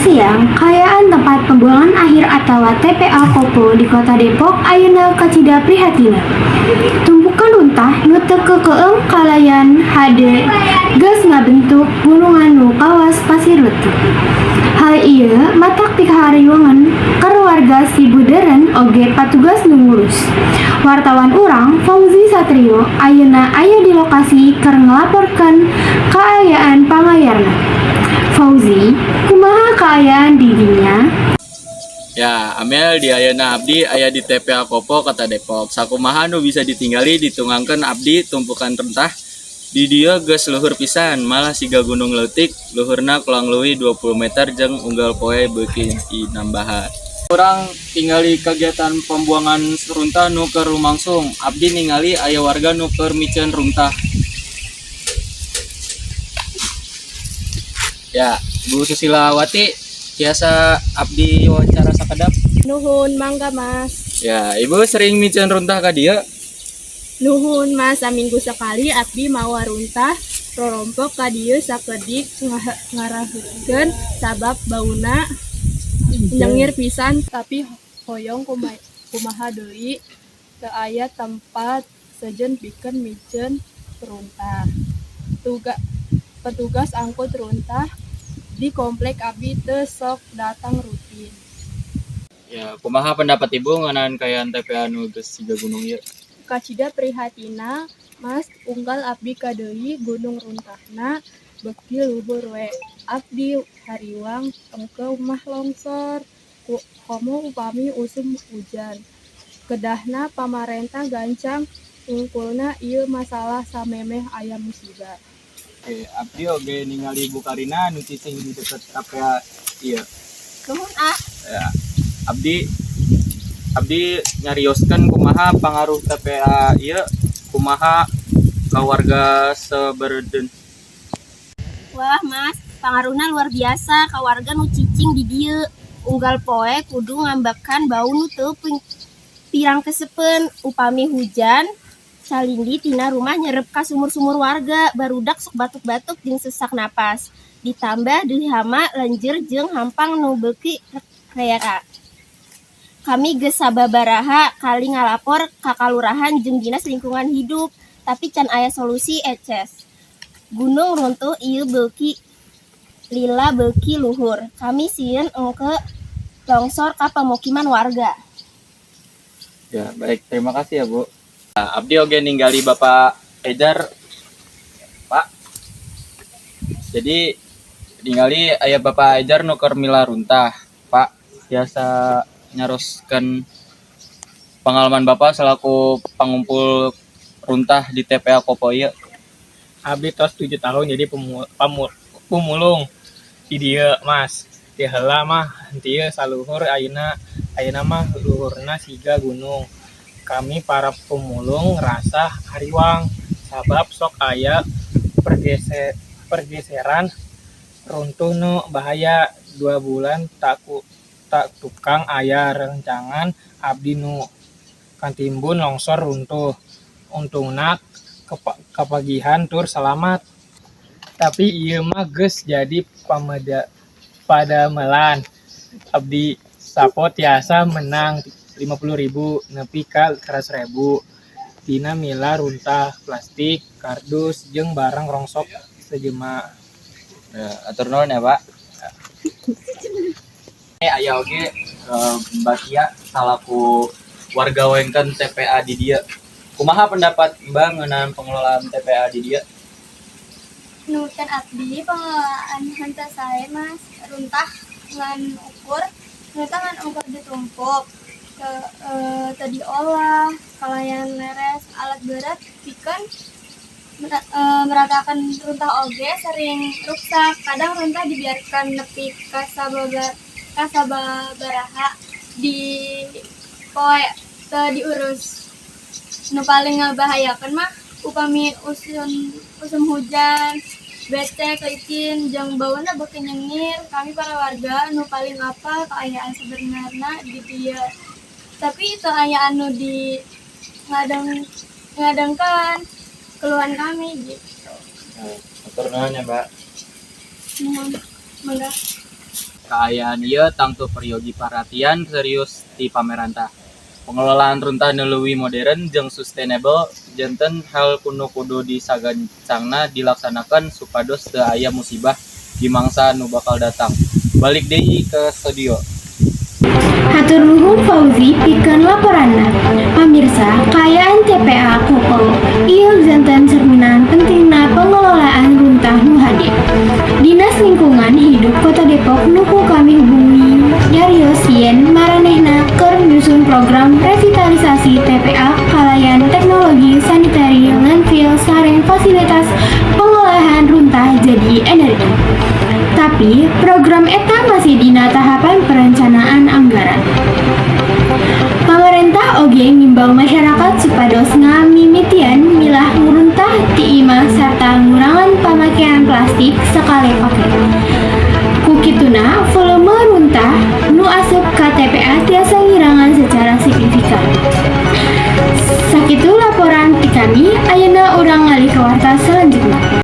Siang, kaayaan tempat pembuangan akhir atau TPA Kopo di Kota Depok ayeuna kacida prihatina. Tumpukan runtah nu teu keukeum kalayan hade geus ngabentuk gunungan nu kawas pasir leutik. Hal ieu matak pikahariwungan keur warga sibeudeureuh oge patugas nu ngurus. Wartawan urang, Fauzi Satrio, ayeuna aya di lokasi keur ngalaporkeun kaayaan pamayarna. Fauzi, kumaha kaayaan di dinya? Ya, Amel, di ayeuna abdi aya di TPA Kopo, Kota Depok. Sakumaha nu bisa ditinggali ditunggangan abdi, tumpukan runtah di dieu geus luhur pisan, malah siga gunung leutik, luhurna kurang leuwih 20 meter jeung unggal poe beuki nambahan. Urang tingali kegiatan pembuangan runtah nu keur lumangsung. Abdi ningali aya warga nu keur miceun runtah. Ya, Bu Susilawati, biasa abdi wawancara sakedap? Nuhun, mangga, Mas. Ya, Ibu sering miceun runtah ka dieu? Nuhun, Mas, saminggu sekali abdi mawa runtah rorompok ka dieu sakedik ngaraheutkeun sabab bauna nyengir pisan, tapi hoyong kumaha deui, teu aya tempat sejen pikeun miceun runtah. Petugas angkut runtah di komplek abdi teu sok datang rutin. Ya, kumaha pendapat Ibu ngeunaan kaayaan TPA nu geus siga gunung ieu? Kacida prihatina, Mas, unggal abdi ka dieu gunung runtahna beuki luhur we. Abdi hariwang engke mah longsor, komo upami usum hujan. Kedahna pamarentah gancang ngungkulna ieu masalah samemeh aya musibah. Oke, abdi oge ningali Bu Karina nu cicing di deket TPA ieu. Nuhun, ah. Ya, abdi nyarioskeun kumaha pangaruh TPA ieu, kumaha ka warga sebeureun? Wah, Mas, pangaruhna luar biasa ka warga nu cicing di dieu. Unggal poe kudu ngambekan bau nu teu pirang kesepeun. Upami hujan, salindi tina rumah nyerep ka sumur-sumur warga, barudak sok batuk-batuk jeung sesak napas. Ditambah deui hama lenjer jeung hampang nu beuki reera. Kami geus sababaraha kali ngalapor ka kalurahan jeung dinas lingkungan hidup, tapi can aya solusi eces. Gunung runtuh ieu beuki lila beuki luhur. Kami sieun engke longsor ka pamukiman warga. Ya, baik. Terima kasih ya, Bu. Nah, abdi oge ningali Bapak Ejar, Pak. Jadi ningali aya Bapak Ejar nu keur milah runtah. Pak, biasa nyarioskeun pengalaman Bapak selaku pangumpul runtah di TPA Kopo ieu? Abdi tos 7 tahun jadi pemulung di dieu, Mas. Di heula mah henteu saluhur ayeuna, ayeuna mah luhurna siga gunung. Kami para pemulung ngerasa hariwang sabab sok aya pergeseran runtuh nu bahaya. 2 bulan tak tukang aya rencangan abdi nu katimbun longsor runtuh. Untungna kapagihan tur salamat. Tapi ieu mah geus jadi padamelan abdi. Sapoe tiasa menang 50.000 nepi ka 100.000 tina milah runtah plastik, kardus, jeung barang rongsok sejema. Ya, atur nuhun ya, Pak. Aya oge Mbak Tia salaku warga wengken TPA di dieu. Kumaha pendapat Mbak ngeunaan pengelolaan TPA di dieu? Nuhunkeun abdi, pengelolaan henteu sae, Mas. Runtah ngan ukur ditumpuk ke teu diolah kalayan leres. Alat berat pikeun meratakan runtah oge sering ruksak. Kadang runtah dibiarkan nepi ka sababaraha di poe teu diurus. Nu paling ngabahayakeun mah upami usum hujan, becek, licin, jeung bauna beuki nyengir. Kami para warga nu paling apal kaayaan sebenarna di dieu, tapi teu aya anu di ngadengkeun keluhan kami gitu. Atur nuhun ya, Mbak. Nuhun, mangga. Kaayaan ieu tangtu peryogi perhatian serius ti pamarentah. Pengelolaan runtah nu leuwih modern jeung sustainable janten hal nu kudu disagancangna dilaksanakeun supados teu aya musibah di mangsa nu bakal datang. Balik deui ke studio. Hatur nuhun, Fauzi, pikeun laporanna. Pamirsa, kaayaan TPA Kopo ieu janten cerminan pentingna pengelolaan runtah nu hade. Dinas Lingkungan Hidup Kota Depok nu ku kami hubungi nyarios yen maranehna keur nyusun program revitalisasi TPA kalayan teknologi sanitary landfill sareng fasilitas pengolahan runtah jadi energi. Tapi program eta masih dina tahapan perencanaan anggaran. Pamarentah oge ngimbau masyarakat supados ngamimitian milah runtah ti imah sarta ngurangan pamakaian plastik sekali pake. Ku kituna volume runtah nu asup ka TPA tiasa ngirangan secara signifikan. Sakitu laporan ti kami, ayeuna urang ngalih ka warta selanjutnya.